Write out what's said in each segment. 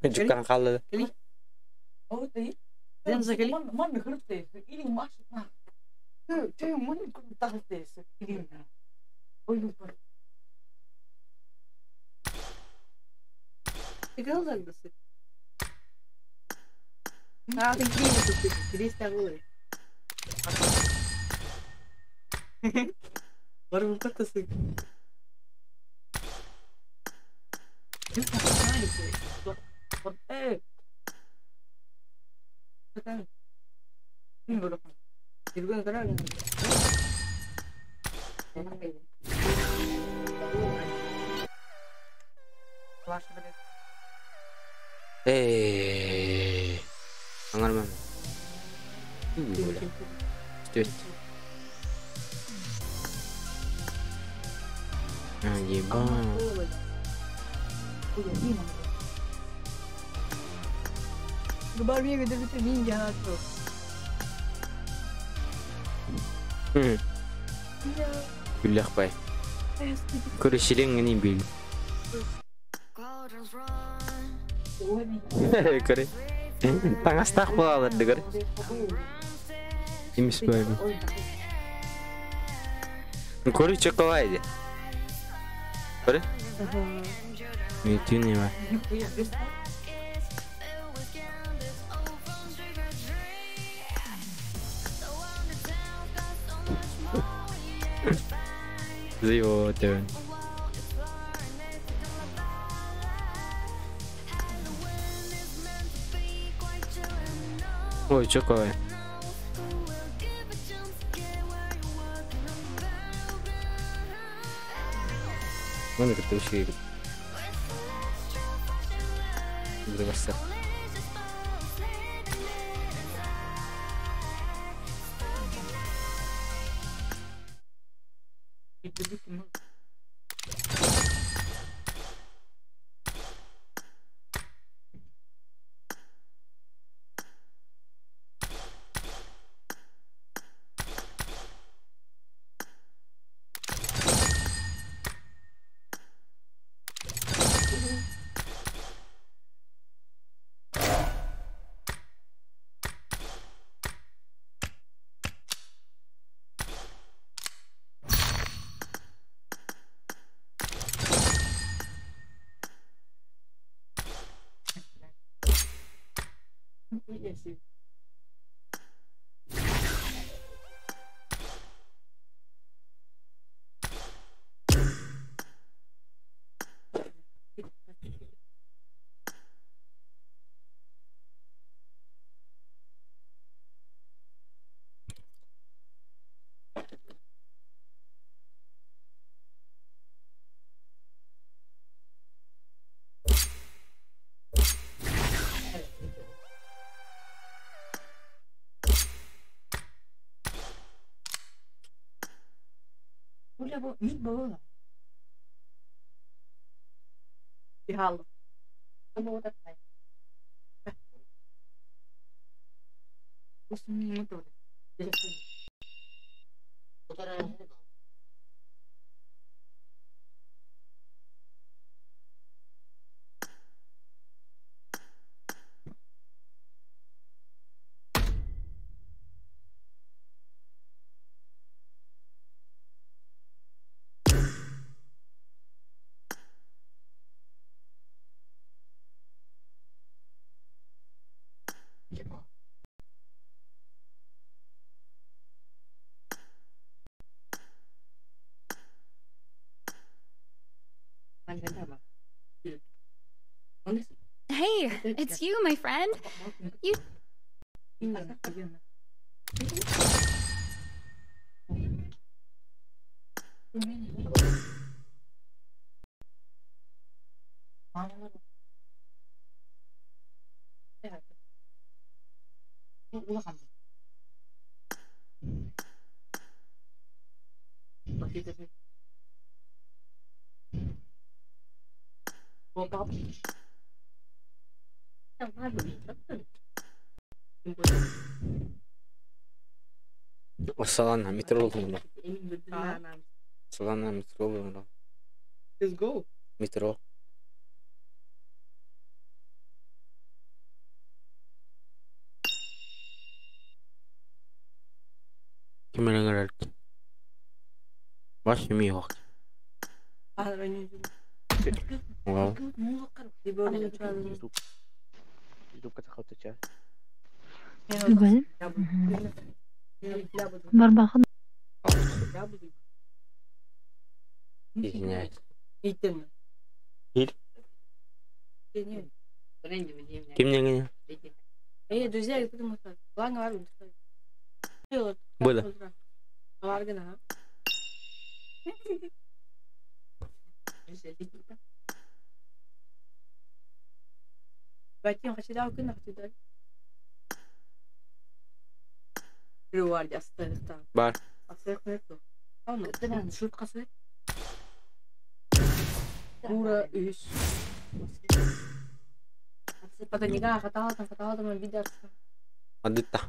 Дьуккан хаалла. Ээ, аҥарман. Түөрт. А, ебать. Күллэх бай. Көрүшүлэҥ бил. Көрө. Таҥастаах буолалар дыгар. Имис бай. Көрү чоколайды. Көрү. Мүтүн ева. Зио тön. Ой, чоколай. Маны кытта үчүгэй. Барса. Hey, it's you, my friend. You Салана метро. Салана метро. Let's go. Метро. Ким эрэ Ваш миох. Wow. Бүгүн барбахын. Извиняюсь. Ир. Ким не? Было. Бар. Адытта.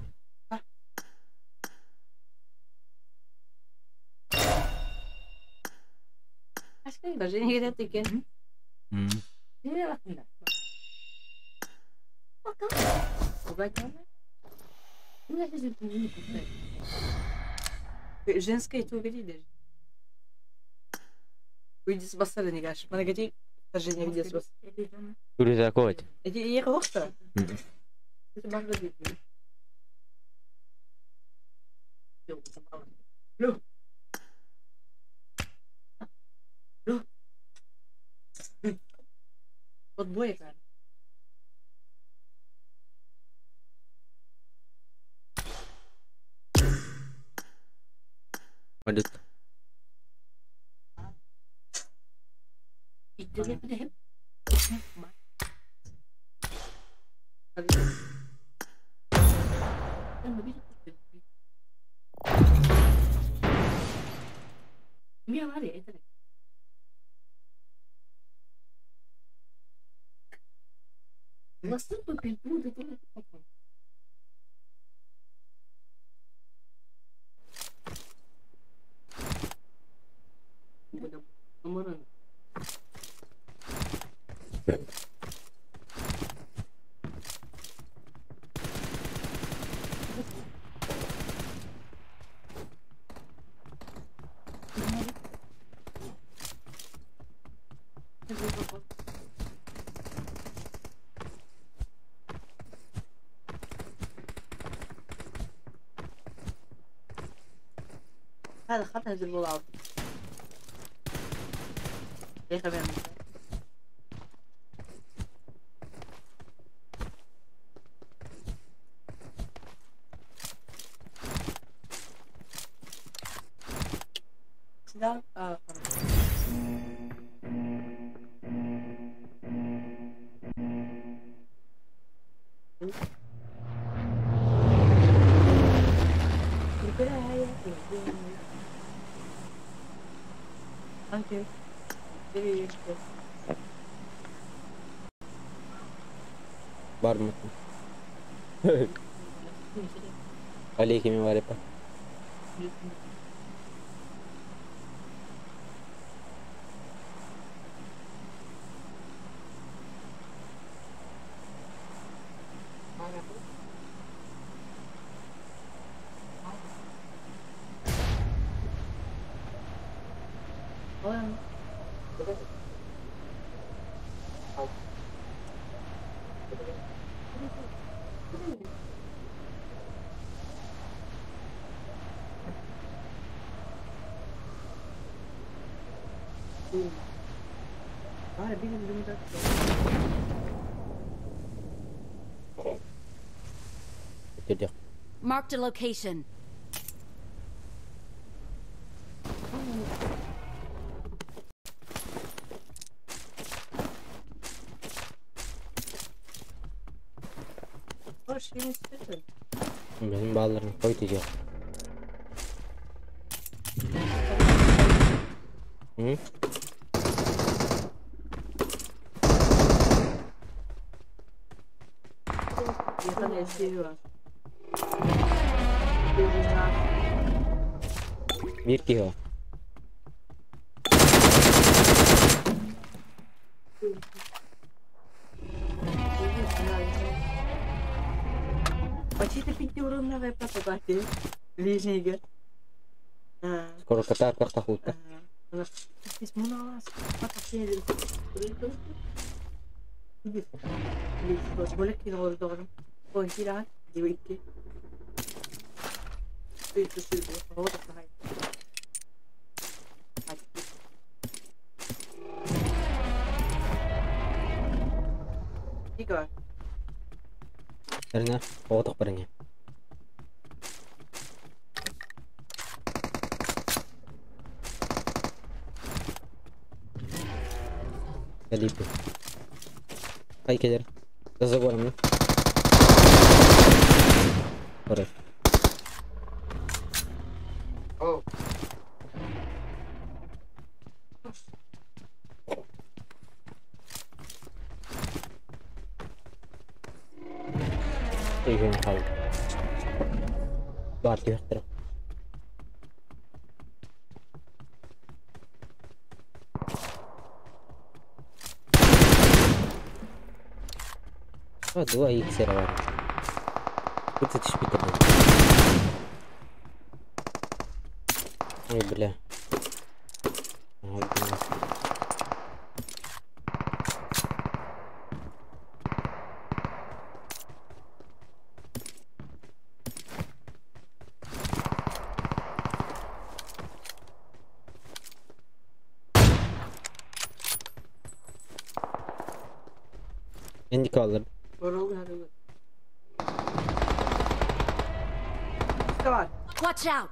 Женская даже. Выйди с бассейна, не гаш. Адытта. هذا خطأ البلعب. Бар mı? Aleyküm var hep. Marked a location. Benim bağlarını koy diyeceğim. Hı? Bir kilo. Скоро катар как тахута. Erna, oğutuk birini. Felipe. Hay que ver. ¿Estás de acuerdo, no? Corre. Oh. Dua X era. Cât să Ой, бля. Indikalar. Watch out!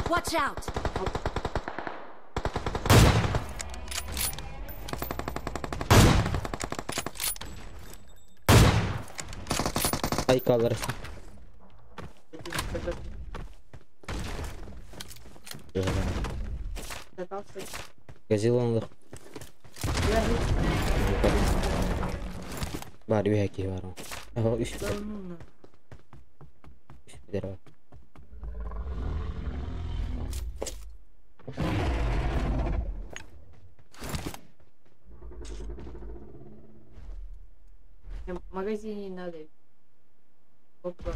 Watch out! Ay kalır. Газилонлық. Бар үйәки бар. Ага, үш бер. Үш бер бар. В магазине надо. Опа.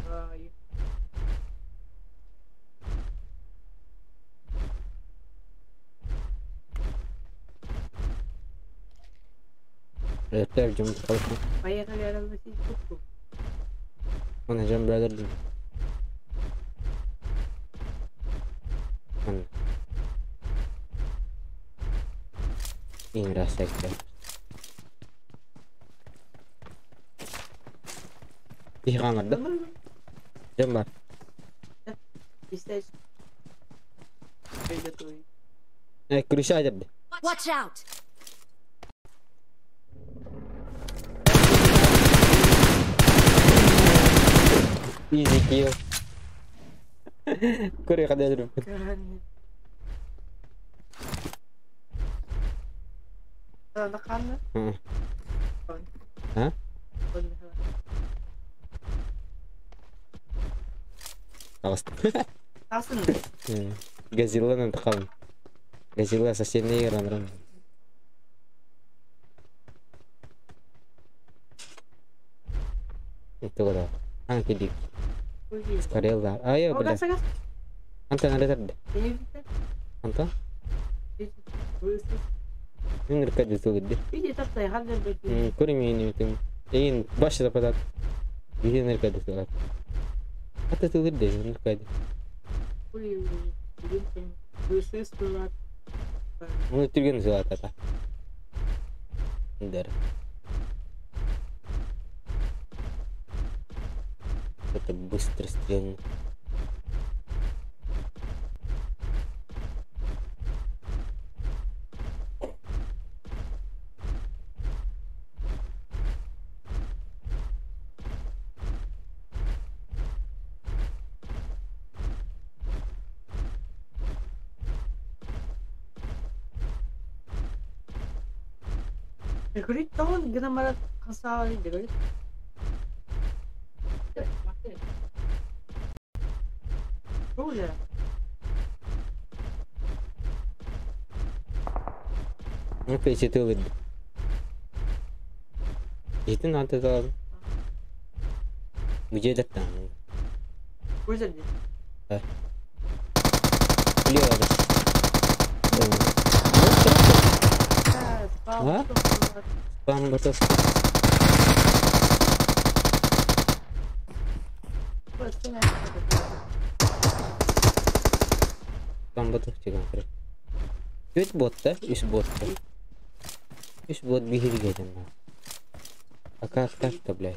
Поехали разносить кубку. Он идем, brother. Он. Игра секта. Тихо, да? Идем, бар. Watch out! Easy kill. Kuri kada Hah? Газилла нантыкалын. Газилла соседний ран. Itu udah. Angki dik. Скорела. Ayo, бля. Антон, алетер. Антон? Нырка десулды. Курими не Ин баш западат. Где нырка десулат? А ты тулды, нырка. Ну түрген зулат ата. Дер. Это быстро стрельнул. Опять это Иһитин аатыталан Где там? Көзірде. Лера. А? Спам готов. Спам готов тиган. Үт ботта, үс ботта. Үс бот бихиргеден. А как так-то, блядь?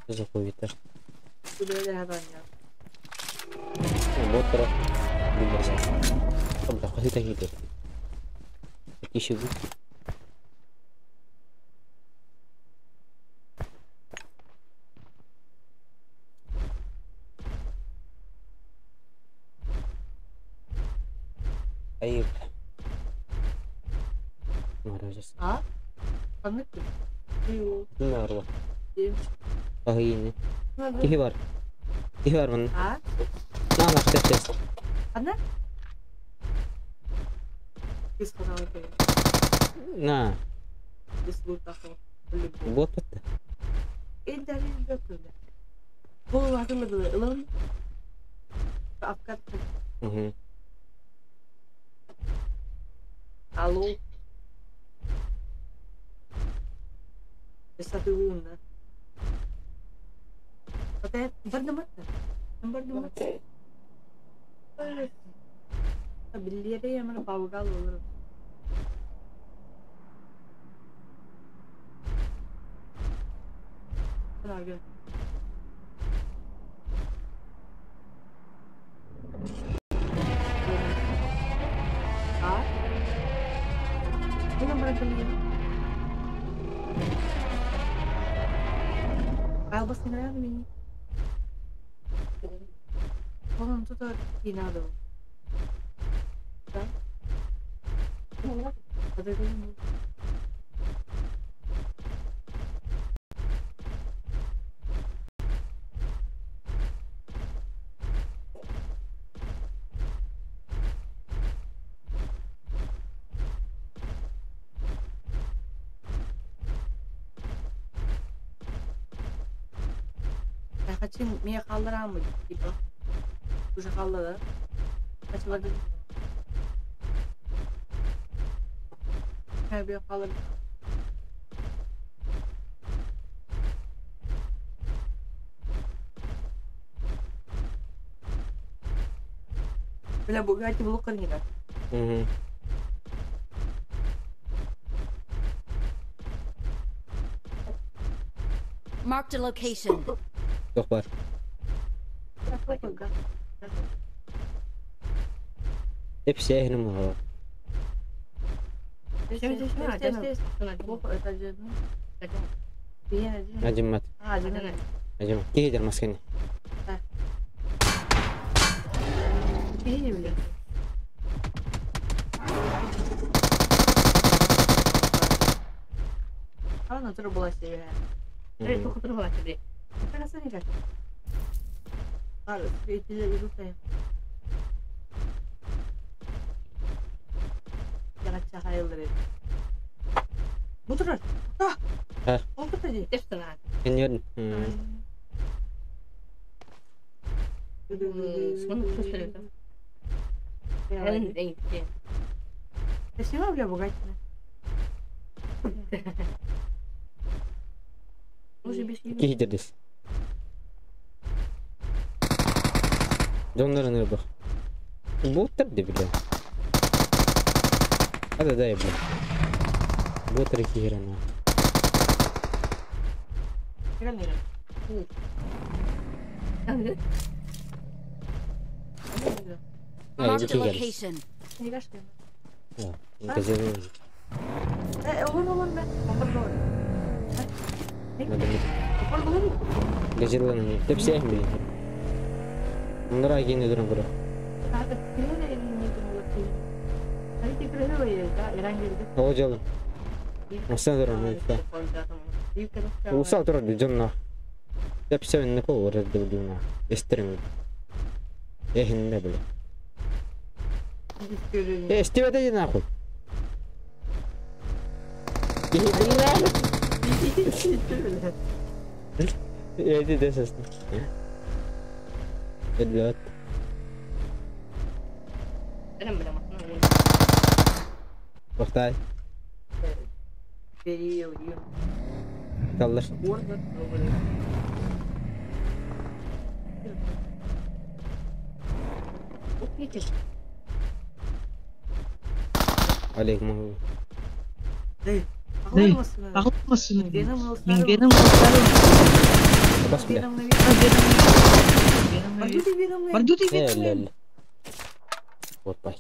Что за хуета? Ботра. Бля, хватит такие Еще вы. Айып. А? Ханнык Нарла. Ахыйны. Кихи бар. Кихи бар мын. А? На на теп Ханна? Кыз каналы На. Кыз лутахо. Бот бітті. Эндәрин бөкөлө. Бу атылы ылым. Апкат. Угу. Алло. Сатыгунна. Бардыматта. Биллиere ямана павгал olur. А? Bunu bırakalım. Албас не надо мне. По-моему, тут не надо. Да? А ты Хачин меня халдырамы, типа. Уже халдыра. Kaçmadı. Bir kalır. Бля, Бугатти блокарника. Угу. Marked a location. Жоқ бар. Hepsi ehlim var. Ажимат. Ажимат. Киһи масканы. Эннер. Киһи дердес. Доннарын ырбах. Боттар де бля. Ада дай бля. Боттар киһирана. Marked a location. Тепсех били. Мындара кийин өдөрөн көрө. О жалым. Асан дөрөн Уса турар жонно. Тепсех не ко орер дебдуна. Эстерин. Эхин не биле. Э, стивете нахуй. Эти сестра. Ребят. Бахтай. Kaldır. Алейкум. Бас бля. Э, Вот бай.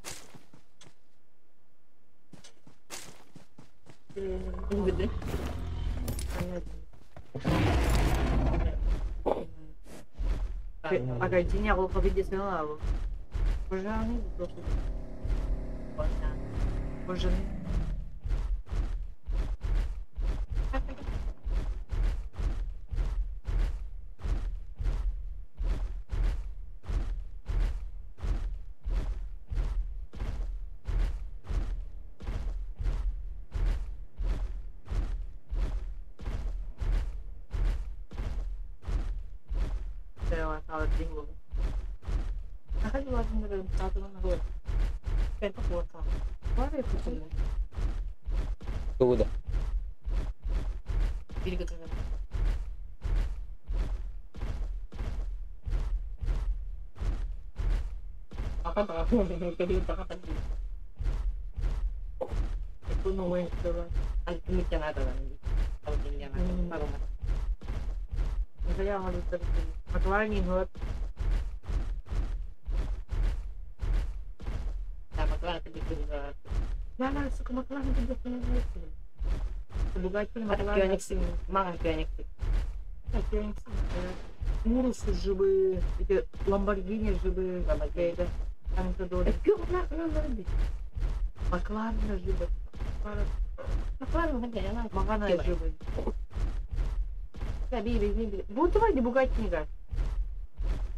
Куда?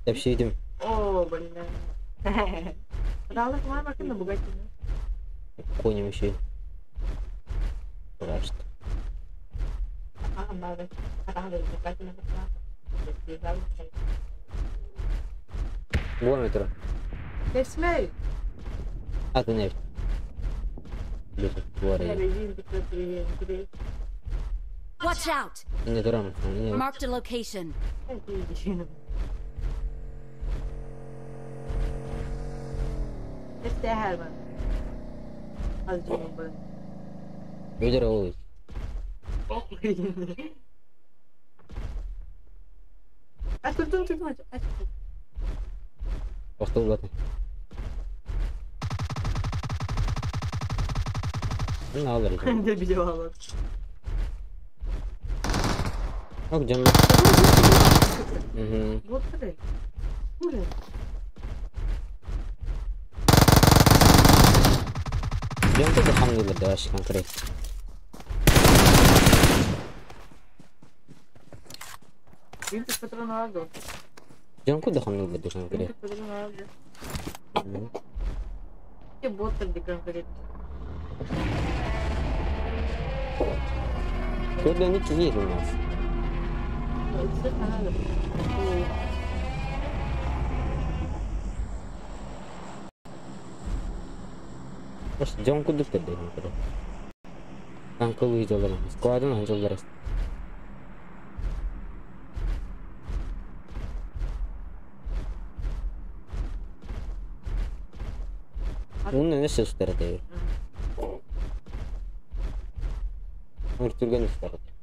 Тәпшейдім. Конем еще. Страшно. Вон метро. А ты не. Watch out! Не дурам. Marked a location. Видер ол. Охтуллатын. Ne alır? Yok canım. Дьон да хангылыр да вообще конкретно. Дьон куда хангылыр да конкретно. Куда они есть у нас? Может, дьон куда ты Танковые доллары. Складом доллары. Ну, не все стороны. Түрген стороны.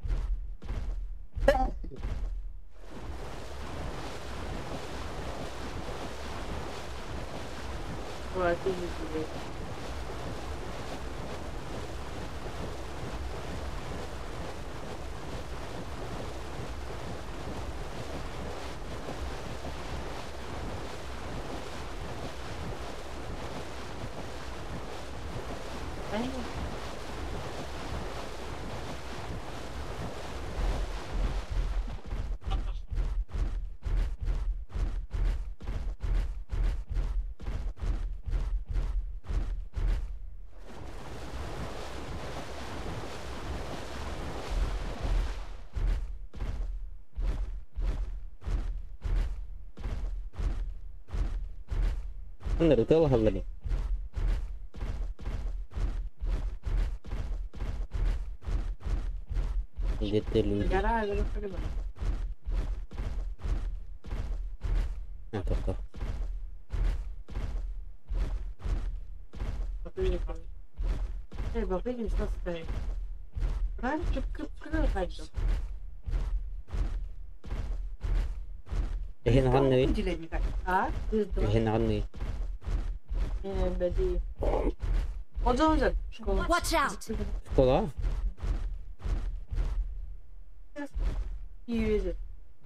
Аннары ытыалаһаллар. Где-то люди. Гора, гора, А, тоқтоо. Эһин ханный? Эһин ханный? Watch out! Школа?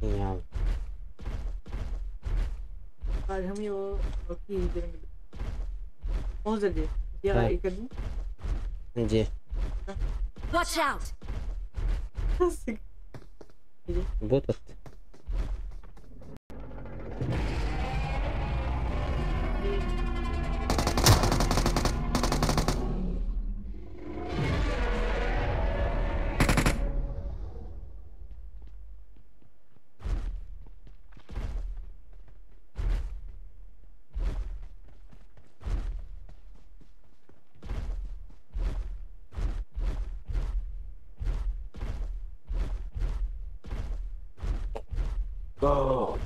Няу. Где? Watch out! Вот вот. Go.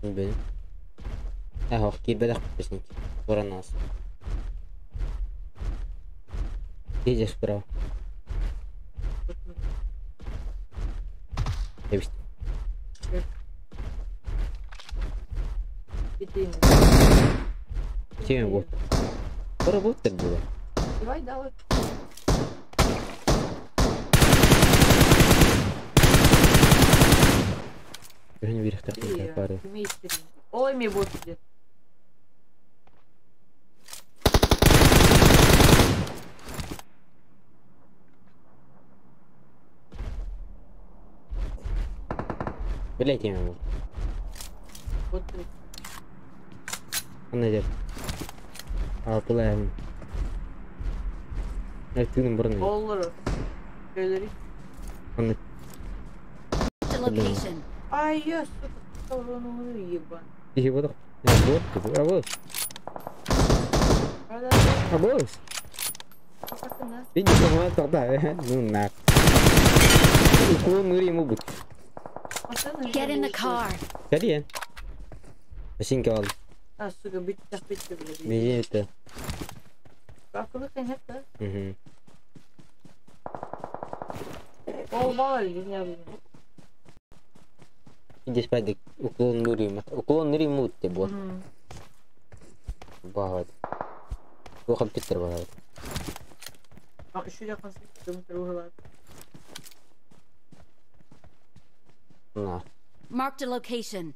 Benim. Эх, кибедах подписники. Пора нас. Едешь справа. Тем вот. Поработать было. Давай, давай. Ой, мне вот где. Блять, я могу. Вот. Он идет. А, пылаем. Активным броней. Он. Ай, я, сука, ну ебан. Ебан. Вот, а вот. А вот. Видишь, он тогда, ну на. Уклон ему будет. Get in the car. Скорее. Машинка вал. А, сука, бить, блядь. Бежит. Угу. Ол бал, Иди спать, уклон нури. Уклон нури мут te бот. Багат. Ухан питер багат. А еще я На. Marked a location.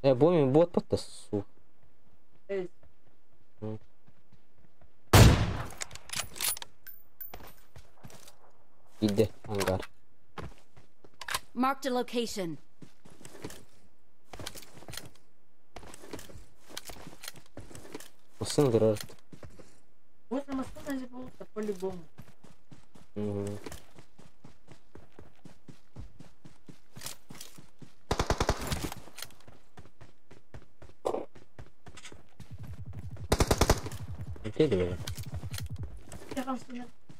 Боми бот подтасу. Иди, ангар. Marked a location. Машина дрожит. Вот на машину же по-любому. Угу. Где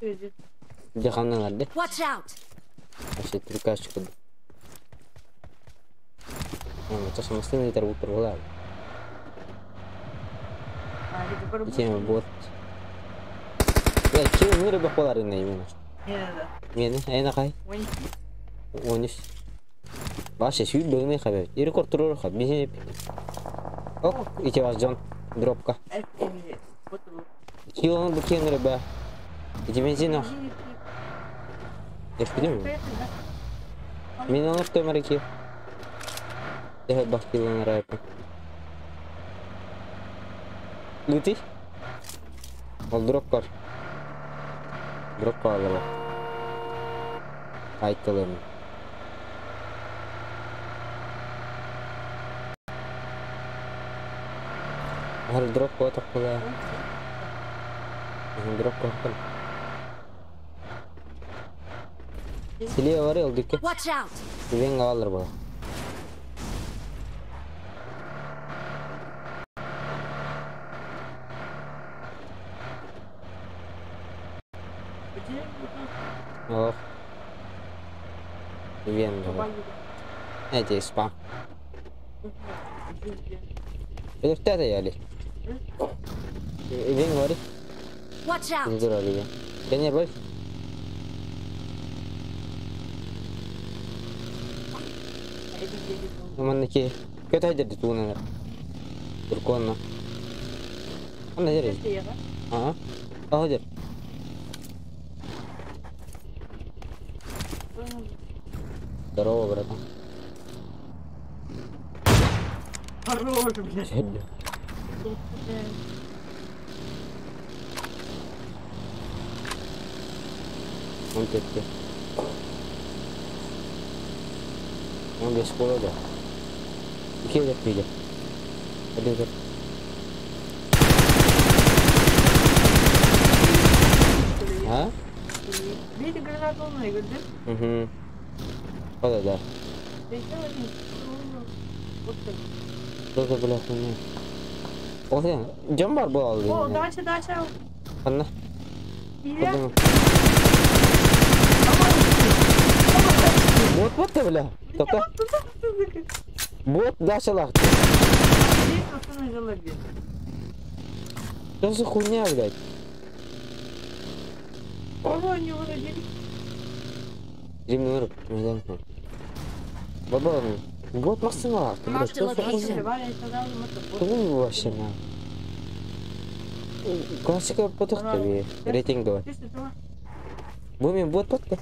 ты? Где хана надо? Watch out! Вообще трюкашку. Ну, это же машина это рвут рвала. Тема бот. Я кем вырыба поларына именно. Мені, айна қай? 13. Башы сүйіп бөгмей қабе. Рекорд тұрыр қаб. Бензин Оп, ите вас Джон. Дропка. Килоны бұл кен рыба. Ите бензин ах. Я білемін. Мен оны қоймар еке. Дәхі бақ килоны райпы. Лыты? Ол дроп бар. Дропка алып. Айтылым. Хар дроп қоя тақпыла. Дроп кохтон. Слева var ya dükkan. Watch out! Венга алыр була. Ох. Венга. Эти спам. Öfte de yani. Венга var. Watch out! Dur ali. Gene bak. Маннаки көтө дерди туунанар. Турконна. Анда дер. Аа. Аа дер. Здорово, братан. Хорош, блядь. Он кетти. Он без холода. Киев видел. Один за. А? Видите, гранату он играет, да? Угу. Да, да. Что за бля хуйня? О, джамбар был. О, дальше, дальше. Анна. Вот, вот ты, бля. Только. Вот, дальше лах. Что за хуйня, блядь? Баба, вот максимал. Что за хуйня? Что вообще на? Классика потухта, рейтинг давай. Буми бот потка.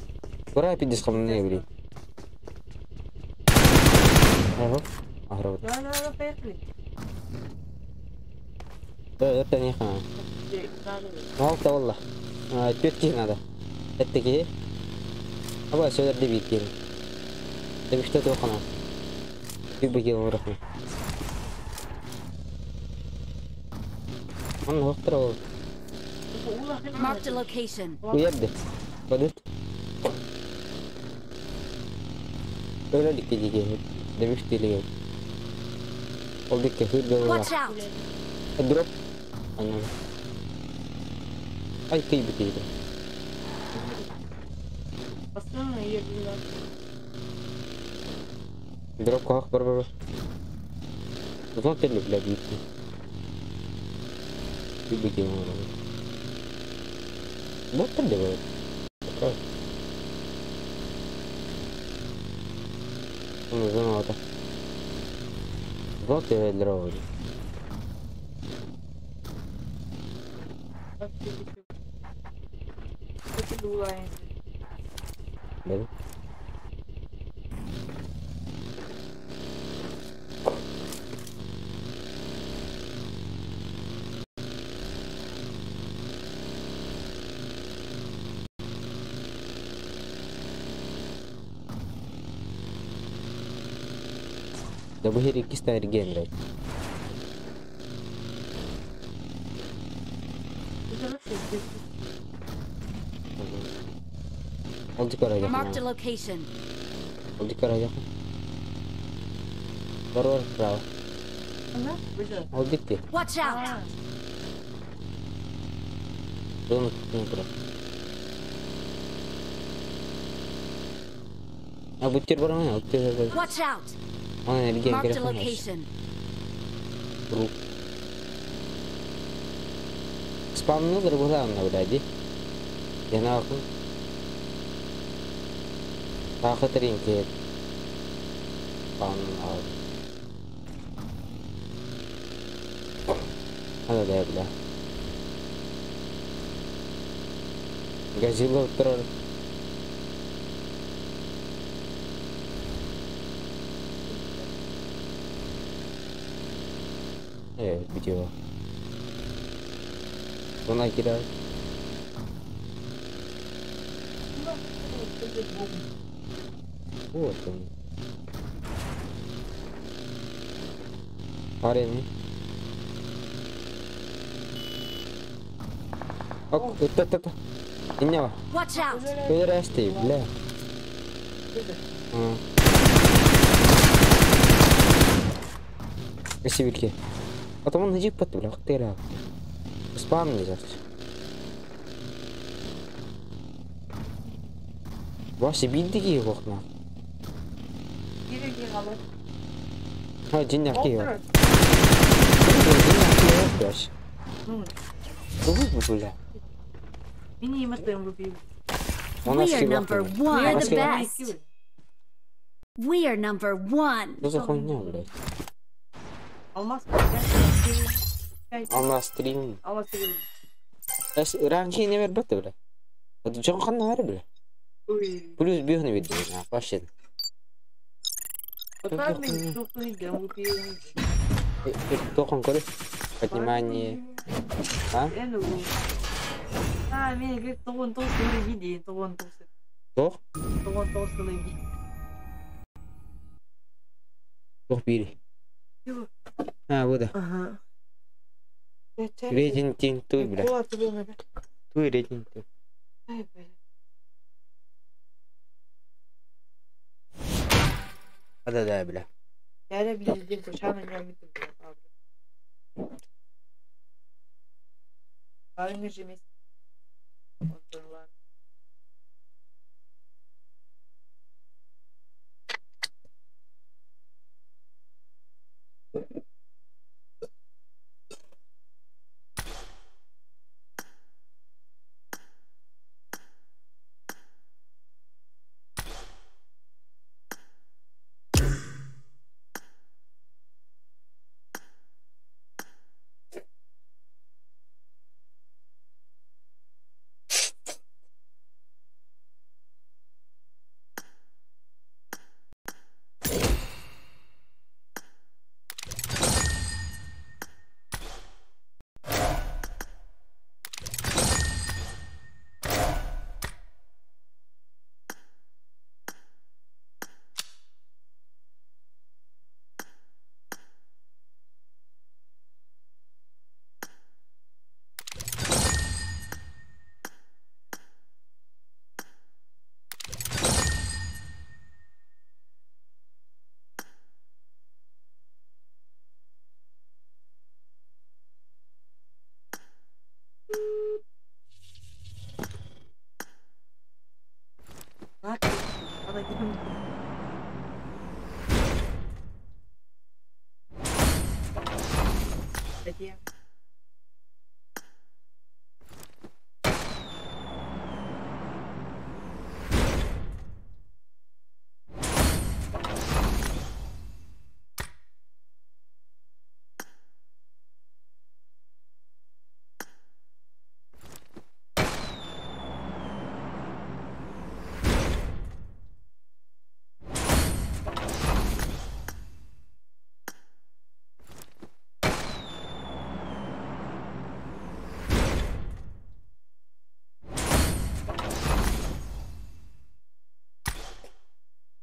Куда пидешь ко мне, блин? Ага. Ага. Да, да, да, поехали. Да, это не хана. Малта wallah. Тетки надо. Это такие. Аба сюда дебит. Да что то хана. Ты бы делал рахма. Он хохтро. Marked a location. Уебды. Падут. Öyle dikti demişti ile. Oldu ki hırda Watch out! Drop. Anladım. Ay kıyı bitiydi. Drop kalk bar bar. Uzun telli bile bitti. Bir bakayım orada. Bu telli böyle. Uzun Вот я дрова. Да. Да bu her ikisi de ayrı Marked a location. Watch out! Watch out! Marked a location. Спамнул регулярно, блядь. Я нахуй. Тахатринки. Спамнул. А да, бля. Газила тролль. Видео. Она кидает. Вот он. Парень. Ок, ытта. Инне Watch out! Пидорасты, бля. Спасибо. Потом он иди под, бля, ты Спам не завтра. Вообще биндиги окна. А, день арки. Бля. We are number one. We're the best. We are number one. Что за хуйня, блядь? Алмаз Алмаз 3. Алмаз 3. Раньше не вербаты, бля. Вот чё хана бля. Плюс бегну видно, вообще. Поднимание. А? А, мен говорит, тоғын види, тоғын тоғыз. Тоқ? Тоғын тоғыз види. Тоқ бири. А, вот. Ага. Рейтинг туй, бля. Туй рейтинг туй. Да-да, бля. Я бля, случайно не умею.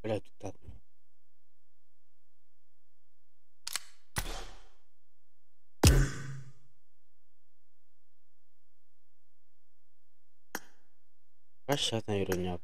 Блядь, тут так. Сейчас, наверное, не.